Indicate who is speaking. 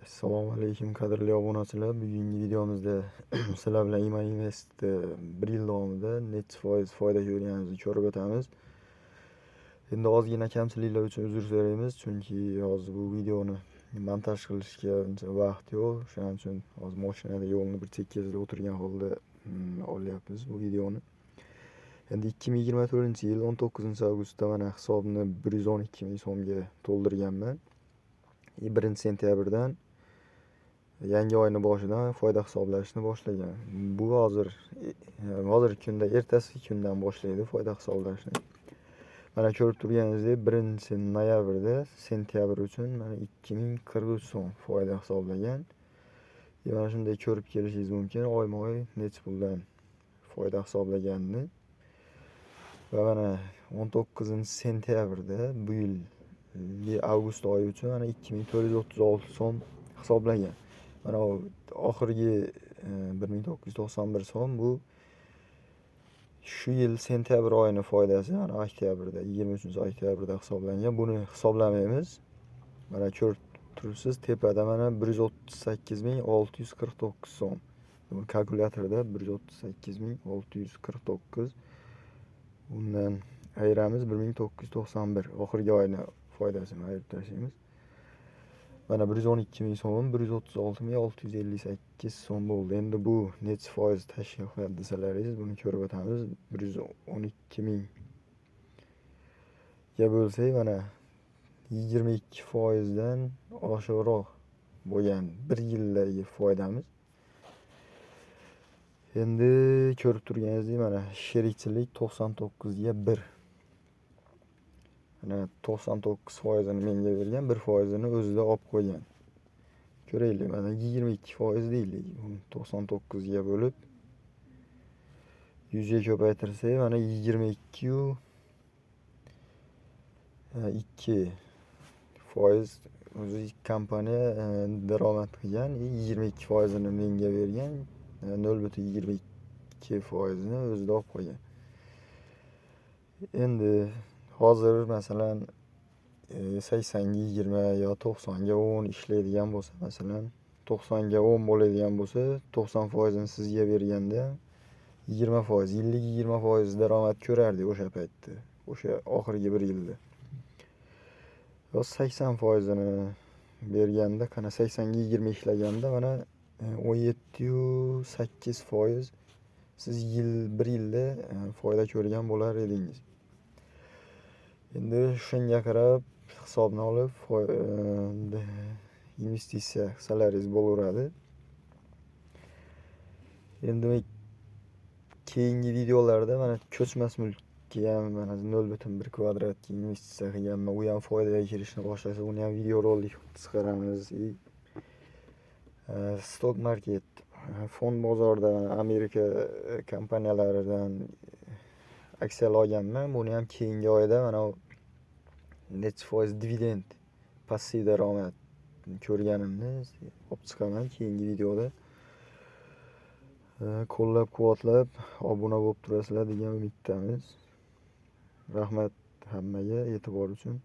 Speaker 1: Assalomu alaykum, qadrli obunachilar. Bugungi videomizda sizlar bilan Iman Investda bir yil davomida necha foiz foyda ko'rganimizni ko'rib o'tamiz. Endi ozgina kamchiliklar uchun uzr so'raymiz, chunki hozir bu videoni montaj qilishga uncha vaqt yo'q. Shuning uchun hozir mashinada yo'lni bir chekkasida o'tirgan holda olyapmiz bu videoni. Endi 2024-yil 19-avgustda mana hisobni 112 ming so'mga to'ldirganman. 1-sentyabrdan, yangi oyni boshidan foyda hisoblashni boshlagan. Bu hozir hozirgi kunda ertasi kundan boshlaydi foyda hisoblashni. Mana ko'rib turganingizdek, 1-noyabrda sentyabr uchun mana 2043 so'm foyda hisoblagan. Mana shunday ko'rib kelishingiz mumkin, oyma-oy necha puldan foyda hisoblaganini. Va mana 19-sentyabrda bu yilgi avgust oyi uchun mana 2436 so'm hisoblagan. Mana oxirgi 1991 so'm bu shu yil sentyabr oyini foydasi, mana oktyabrda, 23-oktyabrda hisoblangan. Buni hisoblamaymiz. Mana ko'rib turibsiz, tepada mana 138 649 so'm. Buni kalkulyatorda 138 649, undan ayiramiz 1991, oxirgi oyni foydasini ayirib tashlaymiz. Mana 112 ming so'm 136 658 so'm bo'ldi. Endi bu necha foiz tashkil qiladi desalaringiz, buni ko'rib o'tamiz. 112 mingga bo'lsak, mana 22 foizdan oshiqroq bo'lgan bir yildagi foydamiz. Endi ko'rib turganingizdek, mana sherikchilik 99ga 1. Mana 99 foizini menga bergan, 1 foizini o'zida olib qo'ygan. Ko'raylik, mana 22 foiz deylik. Buni 99ga bo'lib 100 ga ko'paytirsak, mana 22,2 foiz o'zi kompaniya daromad qilgan, 22 foizini menga bergan, 0,22 foizini o'zida olib qo'ygan. Endi hozir, masalan, 80ga 20 yo 90ga 10 ishlaydigan bo'lsa, masalan, 90ga 10 bo'ladigan bo'lsa, 90 foizini sizga berganda 20 foiz, yillik 20 foiz daromad ko'rardik o'sha paytda, o'sha oxirgi bir yilda. Yo 80 foizini berganda, qana, 80ga 20 ishlaganda, mana 17,8 foiz siz bir yilda foyda ko'rgan bo'lar edingiz. Endi shunga qarab hisobni olib investitsiya qilsalaringiz bo'laveradi. Endi keyingi videolarda mana ko'chmas mulkka ham, mana 0,1 kvadratga investitsiya qilganman. U ham foydaga kirishni boshlasa, uni ham videorolik qilib chiqaramiz. И stock market, fond bozorida Amerika kompaniyalaridan aksiyalar olganman. Buni ham keyingi oyda mana necha foiz dividend, passiv daromad ko'rganimni olib chiqaman keyingi videoda. Qo'llab-quvvatlab, obuna bo'lib turasizlar degan umiddamiz. Rahmat hammaga e'tibor uchun.